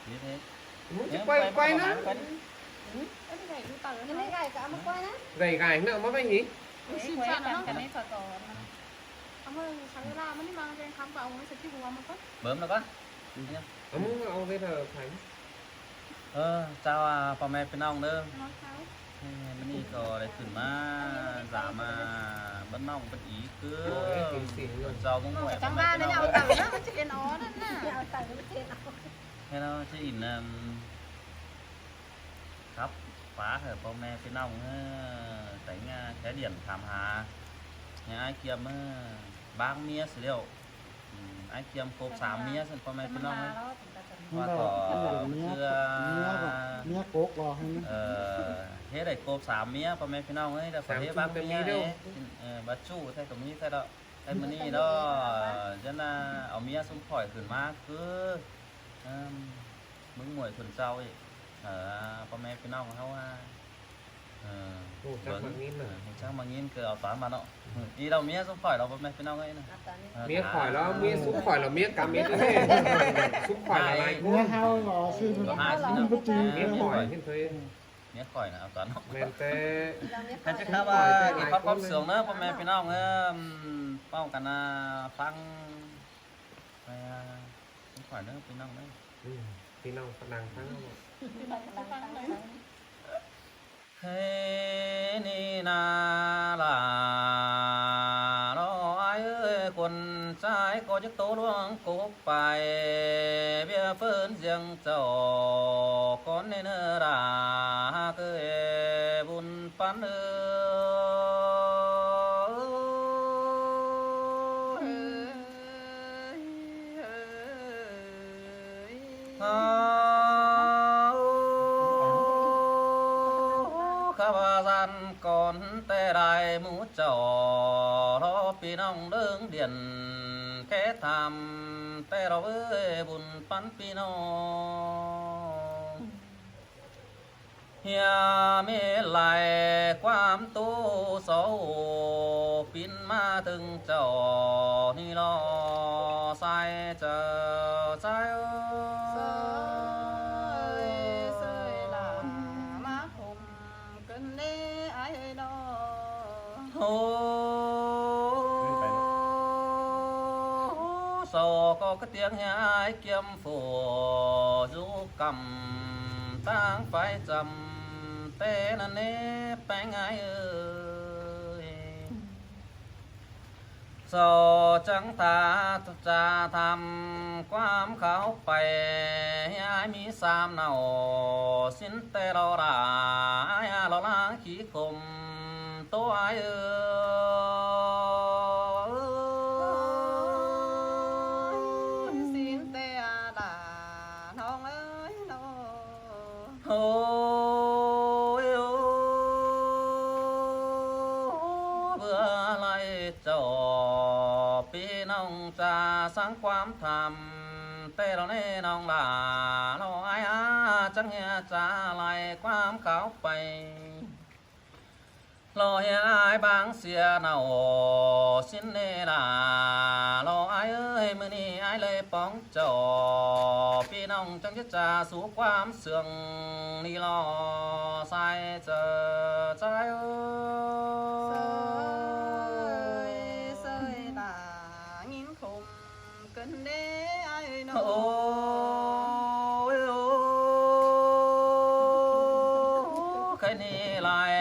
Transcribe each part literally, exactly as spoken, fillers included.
Ú, ꞌchí quay, quay ꞌnớ. Cái này gảy cả mà quay ꞌnớ. Gảy gảy ꞌnớ, ꞌmá ꞌvạy hỉ. Ú, xin chào ꞌnớ. Cái này phải có. Cảm ơn, sáng ra mà đi mang cái khám bảo mới sẽ kích hoạt mà con. Bấm được á? Ú. Ú, ꞌmá ꞌvạy thở phải. Ơ, chào, à, ꞌpo ꞌme ꞌpi ꞌnọng ꞌnớ. Nó sao? Ê, ꞌmá ꞌnị ꞌcọ đảy khửn ꞌmá dám ꞌmá bớt ꞌnọng bớt ꞌí ꞌcứ. Ôi, kính xin luôn. Chào ꞌmá ꞌnọng. Ôi, ꞌpo ꞌme ꞌpi ꞌnọng. Nó chịu yên ổn đó nè. Thế nó chứ in, ừm, khắp phá hở ꞌpo ꞌme ꞌpi ꞌnọng, ơ, téng, à, khé điện khám hả. Nhà ai kiêm, ơ, bác ꞌmía xí điêu. Ừm, ai kiêm cốp sam ꞌmía ꞌsịn ꞌpo ꞌme ꞌpi ꞌnọng ꞌnớ. Ua ꞌcọ ꞌmía, ꞌchưa ꞌmía cốp lo hả? Ơ, thế đảy cốp sam ꞌmía ꞌpo ꞌme ꞌpi ꞌnọng ꞌnớ, đảy phải thế bác ꞌmía ꞌnớ. Ơ, bác ꞌchu thế ꞌcọ ꞌmí thế đó. Thế ꞌmự ꞌnị đó, ơ, ꞌdọn ꞌnớ, au ꞌmía ꞌsúm khỏi khửn ꞌmá ꞌcứ, ưm, ꞌmứng muội khửn sau ꞌnị. Ơ, ꞌpo ꞌme ꞌpi ꞌnọng ꞌháu, à, ơ, ꞌhụ chắc ꞌmá ꞌnghín ꞌnớ. Ơ, ꞌhụ chắc ꞌmá ꞌnghín ꞌcọ au ꞌtón ꞌmá ꞌnọ. Ư, ꞌí đaư ꞌmía ꞌsúm khỏi lo ꞌpo ꞌme ꞌpi ꞌnọng ꞌnớ ꞌnớ. Ơ, ꞌmía khỏi lo, ꞌmía ꞌsúm khỏi lo, ꞌmía cắm ꞌmía ꞌnớ. ꞌSúm khỏi lo lai ꞌcốn. ꞌMía ꞌháu lo, sư ꞌmía khỏi ꞌnớ. ꞌMía khỏi ꞌhịn thôi. ꞌMía khỏi ꞌnớ, au ꞌtón ꞌnọ. ꞌMen té. Thế chứ khắp, à, khỏi té ꞌmí lai khót ꞌcốn ꞌcốp ꞌnớ. Sướng ꞌnớ, ꞌpo ꞌme ꞌpi ꞌnọng, ưm, ꞌpau căn, à, ꞌphắng, à, ꞌsúm khỏi ꞌnớ, ꞌpi ꞌnọng ꞌnớ. Ư, ꞌpi ꞌnọng ꞌcọ đang ꞌphắng ꞌnớ. Thế ꞌnị ꞌna lả lo ai ơi, khuôn ꞌchái ꞌcọ chắc ꞌtố ꞌluống cốc pay, ꞌviạk ꞌphớn ꞌdiếng chảu, cón ꞌnê ꞌnớ lả, hák ơi, bun ꞌpắn ơi. Khắp ꞌva ꞌdan cón té lai ꞌmú chảu, lo ꞌpi ꞌnọng ꞌlớng điện, khé tham té lo ới bun ꞌpắn ꞌpi ꞌnọng. ꞌHia ꞌmí lai ꞌquám ꞌtố so, pín ꞌmá ꞌtứng chảu ꞌnị lo sai chaư sai ơi. Sơi, sơi lả ꞌmá khum cơn đế ai lo. Hô, sau ꞌcọ ꞌcứ ꞌtiếng ꞌhia ai kiêm phủ dú căm ꞌtáng phái chăm té ꞌnặn ꞌnế ꞌpéng ai ơi. Sau chắng tha cha tham ꞌquám kháo pay, ai ꞌmí sam nảu sín té lo lả, ai lo láng khí khôm ꞌtố ai ơi. Sín té lả ꞌnọng ơi ꞌnọng. Ôi, ôi, bươn lai chảu ꞌpi ꞌnọng ꞌchạ ꞌsướng ꞌquám tham té lo ꞌnê ꞌnọng lả lo ai a chắng ꞌhia ꞌchạ lai ꞌquám kháo pay. Lo ꞌhia ai báng sia nảu sín ꞌnê lả lo ai ơi, ꞌmự ꞌnị ai ꞌlới póng chảu ꞌpi ꞌnọng chắng chết cha sú ꞌquám sương ꞌnị lo sai chaư sai ơi. Sơi, sơi lả ꞌnghín khôm cơn đế ai ꞌnọng. Ôi, ôi, khay ꞌnị lai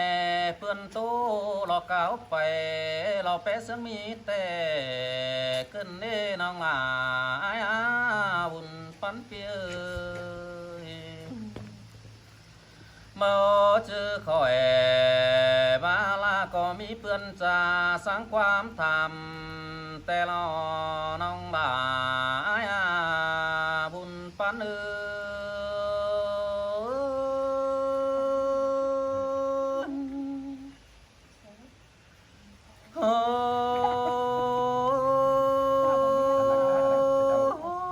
ꞌpươn ꞌtố lo cáo pay lo pé sướng ꞌmí té cơn đế ꞌnọng lả ai a bun ꞌpắn ꞌpi ơi. ꞌMưa ꞌchư khỏi ꞌva ꞌlạ ꞌcọ ꞌmí ꞌpươn ꞌchạ ꞌsướng ꞌquám tham té lo ꞌnọng lả ai a bun ꞌpắn ơi. Ơ,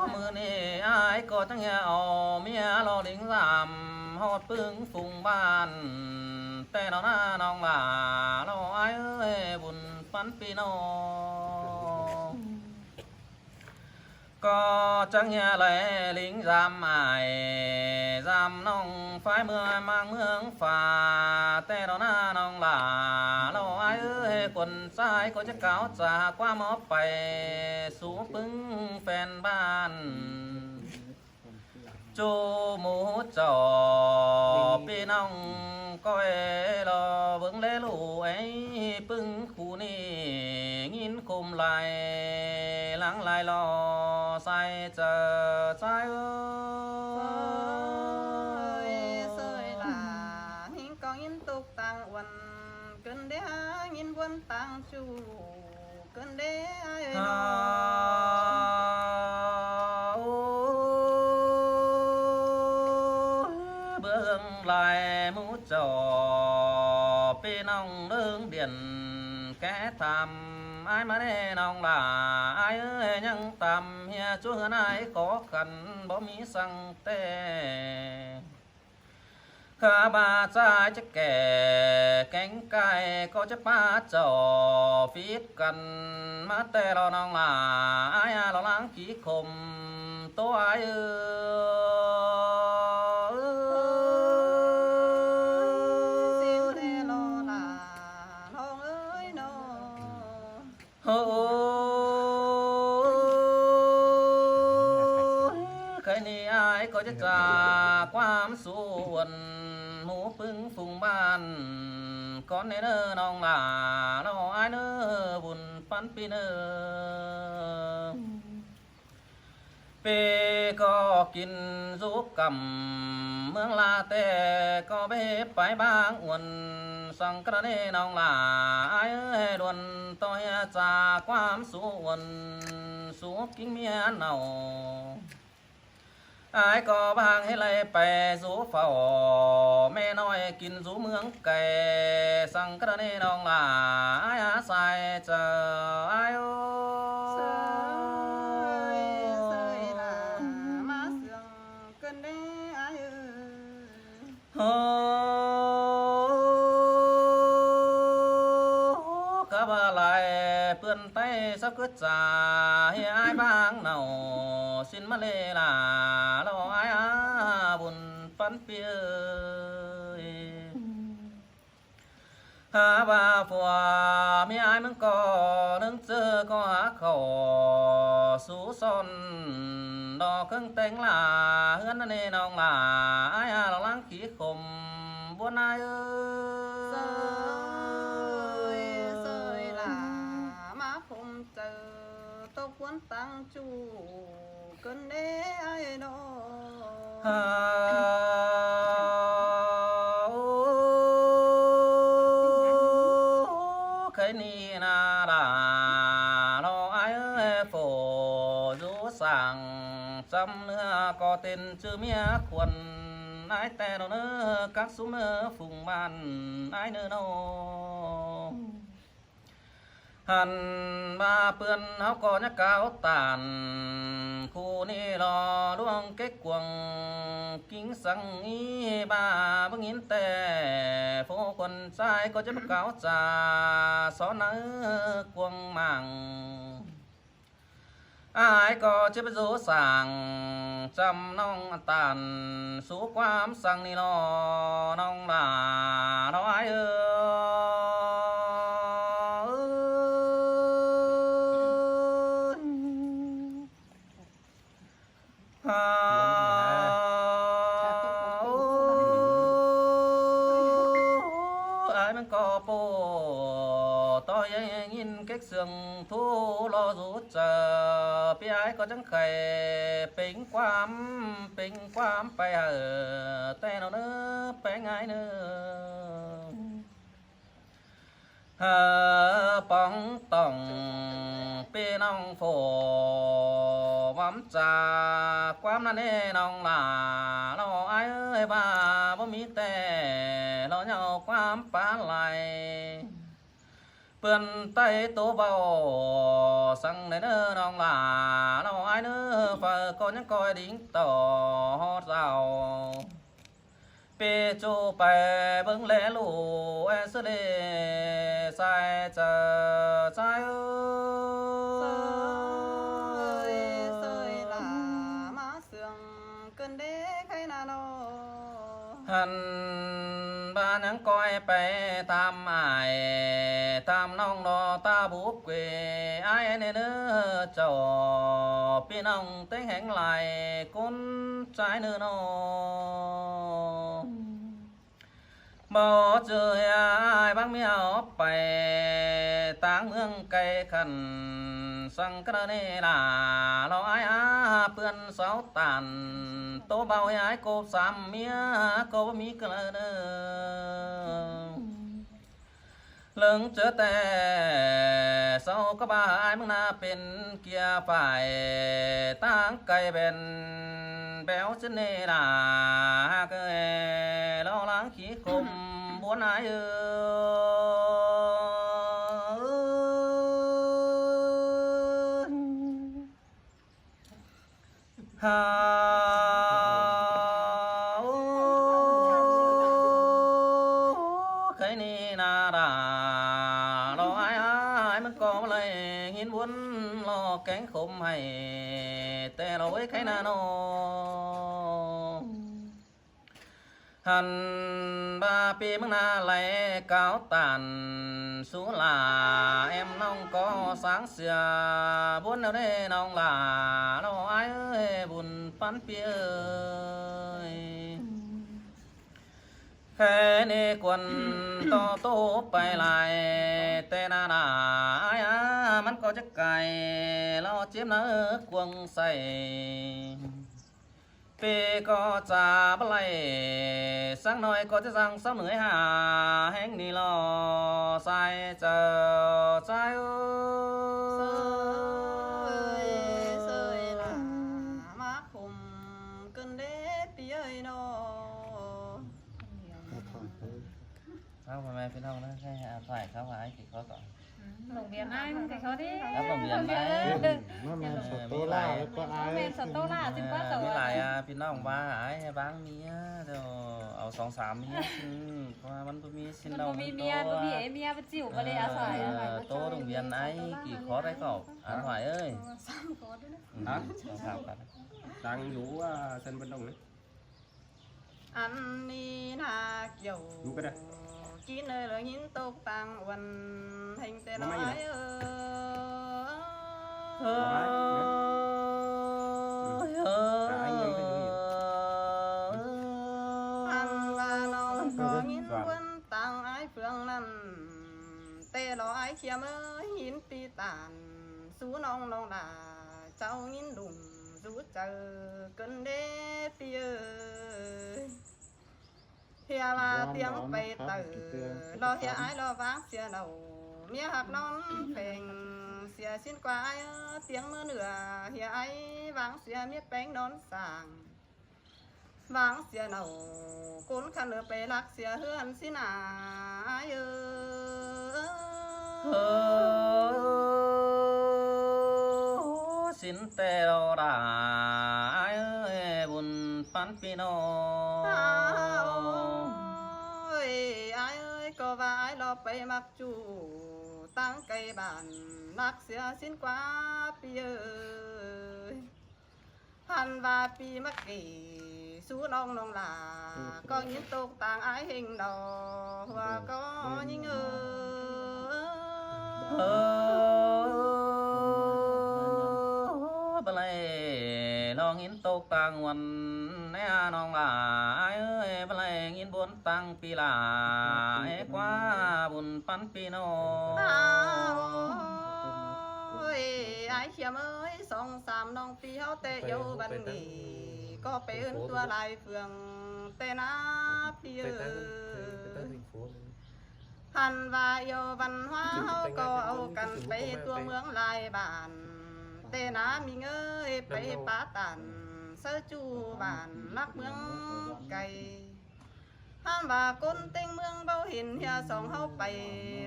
ꞌmự ꞌnị ai ꞌcọ chắng ꞌhia au ꞌmía lo đing dăm ꞌhọt ꞌpứng phung ꞌban té lo ꞌna ꞌnọng lả lo ai ơi bun ꞌpắn ꞌpi ꞌnọng. ꞌCọ chắng ꞌhia lai lính dăm ải, dăm ꞌnọng ꞌphái ꞌmưa ꞌmáng ꞌmướng pha, té ꞌnọ ꞌna ꞌnọng lả ꞌló ải ới, khuôn ꞌchái ꞌcọ chắng cáo ꞌchạ ꞌquám ók pay sú ꞌpứng phén ꞌban. ꞌChu mú chảu ꞌpi ꞌnọng ꞌcoi lo ꞌvướng ꞌlé ꞌlụk ải, ꞌpứng khu ꞌnị ꞌnghín khôm lai, lắng lai lo sai chaư ꞌchái ới. ꞌSới lả ꞌnhính ꞌcọ ꞌnghín tốc tang uôn, ꞌcứn đé ꞌnghín ꞌbuôn tang ꞌchu. ꞌCứn đé ải ới ꞌnọ. Bớng lai mú chảu ꞌpi ꞌnọng ꞌlớng điện ké tham ải ꞌmá ꞌnê ꞌnọng lả ải ới, ꞌnhắng tham ꞌhia ꞌchu ꞌhướn ải khó khăn báu ꞌmí săng té. Khá ꞌva ꞌchái ꞌchớ kẻ kéng cai ꞌcọ ꞌchớ ꞌpá chảu phít căn ꞌmá té lo ꞌnọng lả ải a, lo láng kí khôm ꞌtố ải ới. ꞌSính té lo lả ꞌnọng ới ꞌnọ. Hơ, khay ꞌnị ải ꞌcọ chắng ꞌchạ ꞌquám sú uôn mú ꞌpứng phung ꞌban cón ꞌnê ꞌnớ ꞌnọng lả lo ải ꞌnớ, bun ꞌphắn ꞌpi ꞌnớ. ꞌPi ꞌcọ kin dú căm ꞌmướng ꞌla té ꞌcọ báu pay báng uôn săng ꞌcọ ꞌnê ꞌnọng lả ải ới, đuôn ꞌtoi ꞌchạ ꞌquám sú uôn sú ꞌkính ꞌmía nảu. Ải ꞌcọ báng ꞌhế lai pay dú phảu ꞌme ꞌnọi kin dú ꞌmướng cai săng ꞌcọ ꞌnê ꞌnọng lả ải a, sai chaư ải ới. ꞌSới, ꞌsới lả ꞌmá sương ꞌcứn đé ải ới. Hơ, khá ꞌva lai ꞌpươn ꞌTáy sắp ꞌcứ ꞌchạ ꞌhia ải báng nảu, ꞌsịn ꞌmá ꞌlế lả lo ải a, bun ꞌphắn ꞌpi ới. Há ꞌva phua ꞌmía ải ꞌmướng ꞌcọ ꞌnưng ꞌchớ ꞌcọ hák khảu sú son, đo ꞌcớng téng lả ꞌhướn ꞌnê ꞌnọng lả ải a, lo láng kí khôm ꞌbuôn ải ới. ꞌSới, ꞌsới lả ꞌmá khôm chaư tốc ꞌbuôn tang ꞌchu ꞌcứn đé ải ới ꞌnọ. Hơ, khay ꞌnị ꞌna lả lo ải ới, phổ dú sảng chăm ꞌnưa ꞌcọ tên ꞌchư ꞌmía khuôn ải té lo ꞌnớ, các sú ꞌmớ phung ꞌban ải ꞌnớ ꞌnọ. Hăn ꞌva ꞌpươn ꞌháu ꞌcọ ꞌnhá cáo tản khu ꞌnị lo ꞌluống kếc cuông ꞌkính săng ꞌí, ꞌva báu ꞌnghín té phô khuôn ꞌchái ꞌcọ chắng cáo ꞌchạ só ꞌnớ cuông mảng. Ải ꞌcọ chếp dú sảng chăm ꞌnọng tản sú ꞌquám săng ꞌnị lo ꞌnọng lả lo ải ới. Hơ, ải ꞌmướng ꞌcọ ꞌpộ ꞌtoi ꞌnghín kếc sương thú lo dú chaư, ꞌpi ải ꞌcọ chắng khay pêng ꞌquám, pêng ꞌquám pay hảư té ꞌnọng ꞌnớ, péng ải ꞌnớ. Hơ, póng tỏng ꞌpi ꞌnọng phổ bắm ꞌchạ ꞌquám ꞌnặn ꞌnê ꞌnọng lả lo ải ới, ꞌva báu ꞌmí té lo ꞌnhó ꞌquám pá lai. ꞌPươn ꞌTáy ꞌtố ꞌvạu săng ꞌnê ꞌnớ ꞌnọng lả lo ải ꞌnớ, phaư ꞌcọ ꞌnhắng ꞌcoi đính tỏ ꞌhọt dao. ꞌPi ꞌchu pay bớng ꞌlé ꞌlụk ꞌsứ ꞌlế, sai chaư ꞌchái ới. ꞌSới, ꞌsới Hăn ꞌva ꞌnhắng ꞌcoi pay tham ải tham ꞌnọng lo ta búp quê ải ꞌnị ꞌnớ chảu ꞌpi ꞌnọng ꞌtếng ꞌhéng lai ꞌcốn ꞌchái ꞌnớ ꞌnọ. Báu ꞌchư ải báng ꞌmía ók pay ꞌtáng ꞌmướng cay khăn săng cá ꞌnị lả lo ải á ꞌpươn sáu tản tô báu ải cốp sam ꞌmía cốp ꞌmí cá ꞌnị ꞌnớ. ꞌLớng ꞌchớ ꞌtẹ sau cá ba ải ꞌmướng ꞌná pên kia phải ꞌtáng cay bèn béo ꞌsịn ꞌnị lả hák ơi lo láng khí khốm buôn ải ư. Hả, ô, khay ꞌnị ꞌná đa lo ải, ải ꞌmướng ꞌcọ ꞌmá ꞌlạy ꞌhịn buôn lo kéng khốm hảy ꞌtẹ lo ới khay ꞌná ꞌnọ. Hăn ꞌva ꞌpi ꞌmướng ꞌná lai cáo tản sú lả em ꞌnọng ꞌcọ sáng sia buôn ꞌnớ ꞌnọng lả lo ải ơi bun pắn ꞌpi ơi. Khay ꞌnị cuôn ꞌto tô pay lai ꞌtẹ ꞌná lả ải á ꞌmắn ꞌcọ chắc cay lo chiếm ꞌná cuông say. ꞌPi ꞌcọ chả báu ꞌlạy sáng ꞌnọi ꞌcọ ꞌchí dáng sáu ꞌnưới hả ꞌhéng ꞌnị lo sai chaư ꞌchái ơi. Sơi, sơi lả ꞌmá khốm ꞌcứn đế ꞌpi ơi ꞌnọ. Khắp ꞌmẹ ꞌpi ꞌnọng ꞌnớ, khay ải thoại khắp ải kỉ khó ꞌcọ. Lông Viên ải ꞌmướng kỉ khó đi. Khắp Lông Viên ải. Lông Viên ải. ꞌMí lai ꞌsịn ꞌcọ ꞌmí lai ꞌpi ꞌnọng ꞌva ải báng ꞌmía, au song sam ꞌmía ꞌsịn, ꞌcọ ꞌmắn báu ꞌmí ꞌsịn ꞌnọng ꞌmắn báu ꞌmí ꞌmía, báu ꞌmí ꞌmía báu chịu báu đi ải thoại. Tô Lông Viên ải kỉ khó đảy ꞌcọ ải thoại ơi. Hả? Song sam ꞌcọ. Đang dú sân vận động đấy. Ăn ꞌnị ꞌná kiẻo. Dú cái đấy. Kí ꞌnị ꞌlới ꞌhịn tốc tang uôn ꞌhéng ꞌtẹ lo ải ơi. Ăn ꞌva ꞌnọng ꞌcọ ꞌhịn buôn tang ải phượng ꞌnặn ꞌtẹ lo ải khiêm ơi ꞌhịn ꞌpi tản sú ꞌnọng ꞌnọng lả chảu ꞌhịn lủng dú chaư ꞌcứn đế ꞌpi ơi. ꞌHia ꞌva ꞌtiếng pay taư lo ꞌhia ải lo ꞌváng sia nảu ꞌmía ꞌhặc ꞌnón pheng sia ꞌsịn ꞌquá ải ꞌtiếng ꞌmưa ꞌnưa ꞌhia ải ꞌváng sia ꞌmía ꞌpéng ꞌnón sang ꞌváng sia nảu ꞌcốn khăn ꞌnưa pay lắc sia ꞌhướn ꞌsịn ải ơ. Ơ, ꞌsịn ꞌtẹ lo đa ải ơi bun pắn ꞌpi ꞌnọng. Ôi, ải ơi ꞌcọ ꞌva ải lo pay ꞌmặc ꞌchu ꞌtáng cay bản lắc sia ꞌsịn ꞌquá ꞌpi ơi. Hăn ꞌva ꞌpi ꞌmặc kỉ sú ꞌnọng ꞌnọng lả ꞌcọ ꞌnhính tốc tang ải ꞌhéng lo ꞌhua ꞌcọ ꞌnhính ơ. Ơ, báu ꞌlạy lo ꞌnhính tốc tang uôn ꞌnẹ ꞌnọng lả ải ơi, báu ꞌlạy ꞌnhính buôn tang ꞌpi lả é ꞌquá bun pắn ꞌpi ꞌnọng. Ôi, ải khiêm ơi, song sam ꞌnọng ꞌpi ꞌháu ꞌtẹ dú băn ꞌnị ꞌcọ pay ứn tua lai phường ꞌtẹ ꞌná ꞌpi ơi. Hăn ꞌva dú văn hóa ꞌháu ꞌcọ au căn pay tua ꞌmướng lai bản ꞌtẹ ꞌná ꞌmí ꞌngới pay pá tản sáư ꞌchu bản lắc ꞌmướng cay. Hăn ꞌva ꞌcốn ꞌtếng ꞌmướng báu hên ꞌhia song ꞌháu pay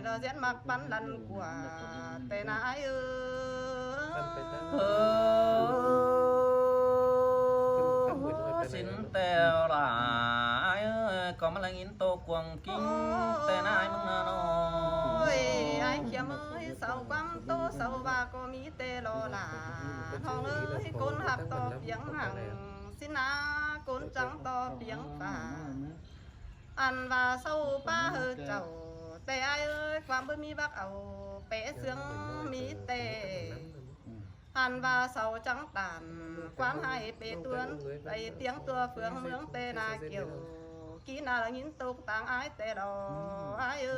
lo ꞌdiến ꞌmặc pắn lăn ꞌquá ꞌtẹ ꞌná ải ơ. Ơ, ꞌsịn ꞌtẹ lo đa ải ơi ꞌcọ ꞌmá ꞌlạy ꞌnhính tốc cuông ꞌkính ꞌtẹ ꞌná ải ꞌmướng ꞌnặn ꞌnọ. Ôi, ải khiêm ơi, sau ꞌquám tô sau ꞌva ꞌcọ ꞌmí ꞌtẹ lo đa ꞌnọng ơi, ꞌcốn ꞌhặc ꞌto piếng hăng ꞌsịn ꞌna ꞌcốn chắng ꞌto piếng pả. Ăn ꞌva sau ꞌpá ꞌhơ chảu, ꞌtẹ ải ơi, ꞌquám báu ꞌmí bác au, pé sương ꞌmí ꞌtẹ. Ăn ꞌva sau chắng tản, ꞌquám ꞌhại pé ꞌtuôn, pay tiếng tua phướng ꞌmướng ꞌtẹ ꞌna kiẻo. Kí ꞌna ꞌlạ ꞌnghín tốc táng ải ꞌtẹ lo, ải ơi.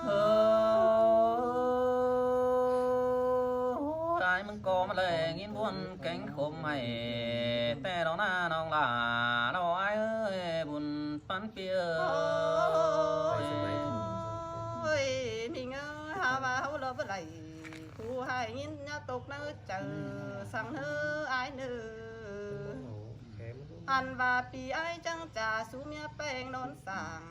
Ơ, ải ꞌmướng ꞌcọ ꞌmá ꞌlẹ ꞌnghín buôn kéng khốm ải ꞌtẹ lo ꞌna ꞌnọng lả lo, ải ơi, bun ꞌpắn ꞌpi ơi. Ôi, ꞌmính ơi, hả ꞌva ꞌháu lo báu đảy, khu ꞌhại ꞌnghín ꞌnhá tốc ꞌnớ chaư, săng ꞌnớ ải ꞌnớ. Ăn ꞌva ꞌpi ải chắng chả sú ꞌmía ꞌpéng ꞌnón sảng,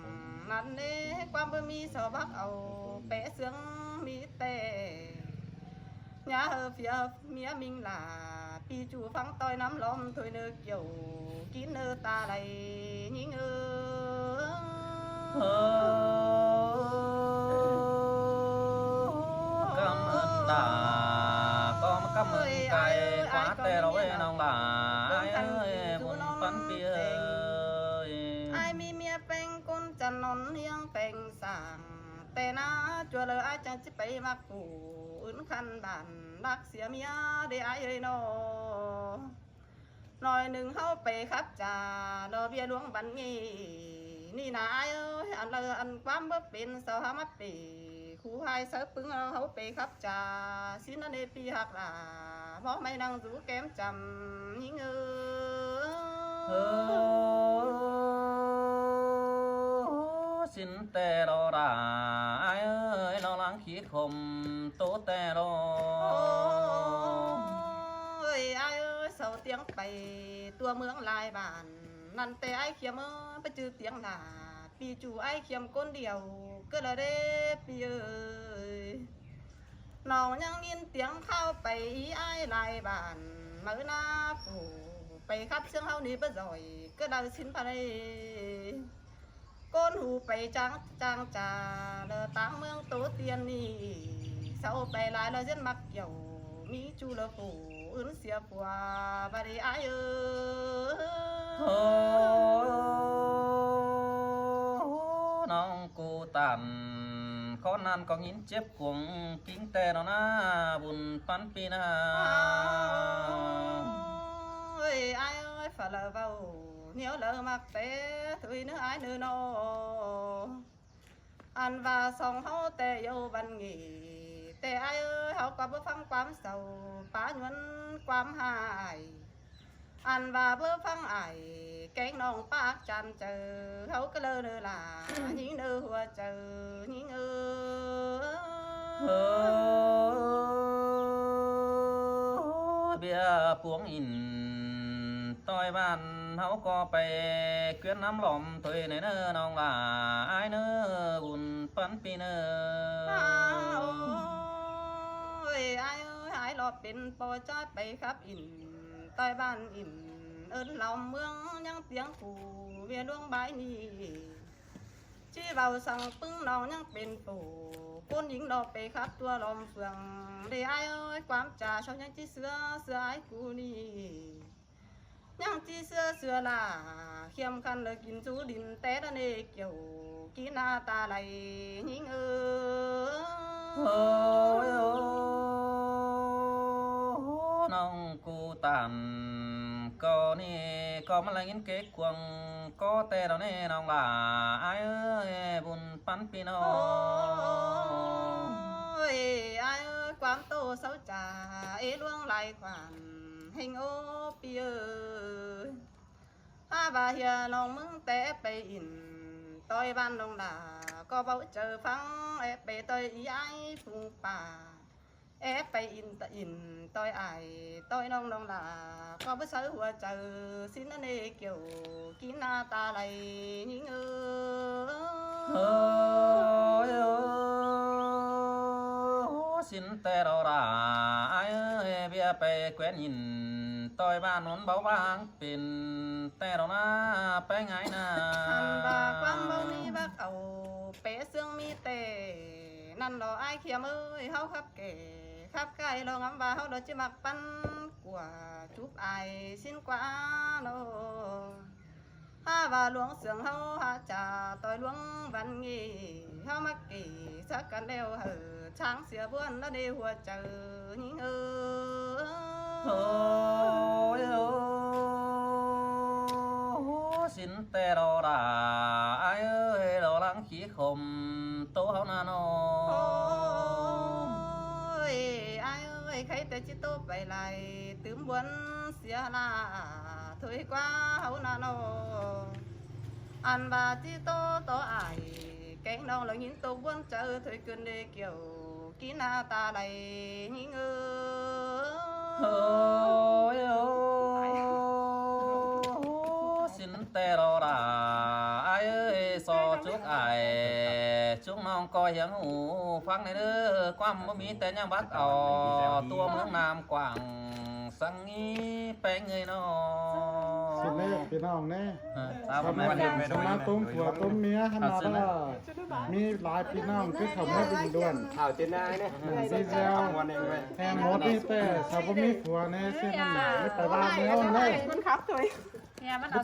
ꞌnặn ꞌnế ꞌquám báu ꞌmí so bác au, pé sương ꞌmí ꞌtẹ. ꞌNhá ꞌhơ ꞌpía ꞌmía ꞌmính lả, ꞌpi ꞌchu ꞌphắng ꞌtoi ꞌnắm lom thôi ꞌnớ kiẻo, kín ꞌnớ ta đảy ꞌnhính ơi. Ơ, ꞌcắm ơn ta, ꞌcọ ꞌmá ꞌcắm ơn cai, ải ơi, ꞌquá ải ꞌtẹ lo ꞌmí ꞌvế ꞌnọng lả, ải ơi, bun ꞌpắn ꞌpi ơi. Ải ꞌmí ꞌmía ꞌpéng ꞌcốn chăn ꞌnón ꞌhiếng ꞌpéng sảng, ꞌtẹ ꞌna ꞌchua đaư ải chắng ꞌchí pay ꞌmặc phủ, ứn khăn bản bác sia ꞌmía đé ải ơi ꞌnọ. ꞌNọi ꞌnưng ꞌháu pay khắp chả, lo ꞌviạk ꞌluống bắn ꞌnị. ꞌNị ꞌna ải ơi, ăn đaư ăn ꞌquám báu pên sau hả ꞌmá pê. Khu ꞌhại sáư ꞌpứng lo ꞌháu pay khắp chả, ꞌsịn ꞌnặn ꞌnế ꞌpi ꞌhặc lả, báu ꞌmạy ꞌnăng dú kém chăm ꞌnhính ơi. Ơ, ꞌsịn ꞌtẹ lo đả, ải ơi, lo lăng khít khôm tô ꞌtẹ lo. Ôi, ải ơi, sau tiếng pay tua ꞌmướng lai bản, ꞌnặn ꞌtẹ ải khiêm ơ, báu chứ tiếng lả, ꞌpi ꞌchu ải khiêm ꞌcốn điêu, ꞌcứ đaư đế ꞌpi ơi. ꞌNọng ꞌnhắng ꞌnghín tiếng kháo pay í ải lai bản, máư ꞌná phủ, pay khắp sương ꞌháu ꞌnị báu doi, ꞌcứ đaư ꞌsịn ꞌva đảy. ꞌCốn hủ pay chắng chắng chả, lỏ táng ꞌmướng tô tiên ꞌnị, sau pay lai lo ꞌdiến ꞌmặc kiẻo, ꞌmí ꞌchu lo phủ, ứn sia pua, ꞌva đảy ải ơi. Ơ, ꞌnọng ꞌcú tản, ꞌcốn ꞌnặn ꞌcọ ꞌnghín chếp cuông kính ꞌtẹ lo ꞌna, bun ꞌpắn ꞌpi ꞌna. Ôi, ải ơi, pha lỏ ꞌvạu, ꞌnéo lỏ ꞌmặc té, thôi ꞌnớ ải ꞌnớ ꞌnọ. Ăn ꞌva song ꞌháu ꞌtẹ dú băn ꞌnị, ꞌtẹ ải ơi, ꞌháu ꞌquám báu ꞌphắng ꞌquám sau, pá ꞌnhuôn ꞌquám ꞌhại. Ăn ꞌva báu ꞌphắng ải, kéng ꞌnọng pák chăn chaư, ꞌháu ꞌcọ ꞌlơ ꞌnớ lả, ꞌnhính ꞌnớ hua chaư, ꞌnhính ơi. Ơ, ꞌviạk puống ỉn ꞌtoi bản, ꞌháu ꞌcọ pay ꞌquiến ꞌnắm lom thôi ꞌnị ꞌnớ ꞌnọng lả, ải ꞌnớ, bun ꞌpắn ꞌpi ꞌnớ. Ôi, ải ơi, ải lo pên ꞌpo ꞌchái pay khắp ỉn ꞌtoi bản ỉn, ơn lom ꞌmướng ꞌnhắng tiếng phủ, ꞌviạk ꞌluống bái ꞌnị. ꞌChí ꞌvạu săng ꞌpứng ꞌnọng ꞌnhắng pên phủ, ꞌcốn ꞌnhính lo pay khắp tua lom phường, đảy ải ơi, ꞌquám chả sau ꞌnhắng ꞌchí ꞌsứa, ꞌsứa ải ꞌcú ꞌnị. ꞌNhắng ꞌchí ꞌsứa ꞌsứa lả, khiêm khăn lỏ kin dú đin té ꞌnặn ꞌnế kiẻo, kí ꞌna ta đảy ꞌnhính ơi. Ơ, ꞌnọng ꞌcú tản, ꞌcọ ꞌnị ꞌcọ ꞌmá ꞌlẹ ꞌnghín kếp cuông ꞌcọ ꞌtẹ lo ꞌnị ꞌnọng lả, ải ơi, bun ꞌpắn ꞌpi ꞌnọ. Ôi, ải ơi, ꞌquám tô sau chả, ê ꞌluống lai khoản, ꞌhéng ố ꞌpi ơi. Hả ꞌva ꞌhiạk ꞌnọng ꞌmướng té pay ỉn ꞌtoi bản ꞌnọng lả, ꞌcọ ꞌvạu chaư ꞌphắng, é pay ꞌtoi í ải phung pả. É pay ỉn ta ỉn ꞌtoi ải, ꞌtoi ꞌnọng ꞌnọng lả, ꞌcọ báu sáư hua chaư, ꞌsịn ꞌnặn ꞌnế kiẻo, kí ꞌna ta đảy ꞌnhính ơi. Ơ, ꞌsịn ꞌtẹ lo đả, ải ơi, ꞌviạk pay ꞌquiến ỉn ꞌtoi bản ꞌnặn báu ꞌváng pên ꞌtẹ lo ꞌna, péng ải ꞌna. Ăn ꞌva ꞌquám báu ꞌmí bác au, pé sương ꞌmí ꞌtẹ, ꞌnặn lo ải khiêm ơi, ꞌháu khắp kẻ, khắp ꞌkhạy lo ngắm ꞌva ꞌháu lo ꞌchí ꞌmặc ꞌpắn Của chúc ai xin quá nô. Ha và luống sướng hâu ha chả tôi luống văn nghi. Hâu mắc kỷ sắc căn đeo hở. Sáng xưa buôn nó đi hùa chữ nhính ơ. Ôi, ôi, xin tê đô đà, ai ơi, lo lắng khí khổng, tô hâu nà nô. Ôi, ai ơi, khay tê chi tô bày lai, tứm buôn xía là, thôi qua hâu nà nô. Ăn bà chi tô tô ai, kéng nông lắng nhín tô buôn chữ, thôi cơn đê kiểu. Kí na ta đảy nhính ơ. Ôi, ôi, xin tê đô đà, ai ơi, so chúc ai, chúc nông coi hiếng hủ phăng này đơ, quăm bố mí tê nhang bác ảo, tua mướn Nam Quảng, sáng nghi pé người nô. Xin lễ, พี่น้อง nê. Ờ, sao สำหรับ hôm nay สำหรับ ตุ้มผัวตุ้มเมีย ขนาดนั้น มีหลายพี่น้องที่เขามาดึงด่วน ข่าวเจนนายเนี่ย มีแล้ว วันเองเว้ย แห่งหมดนี่แต่เขาบ่มีผัวแน่ เช่นนั้นไม่ไปบ้านแล้วเลย คนขับถอย เนี่ยมันเอา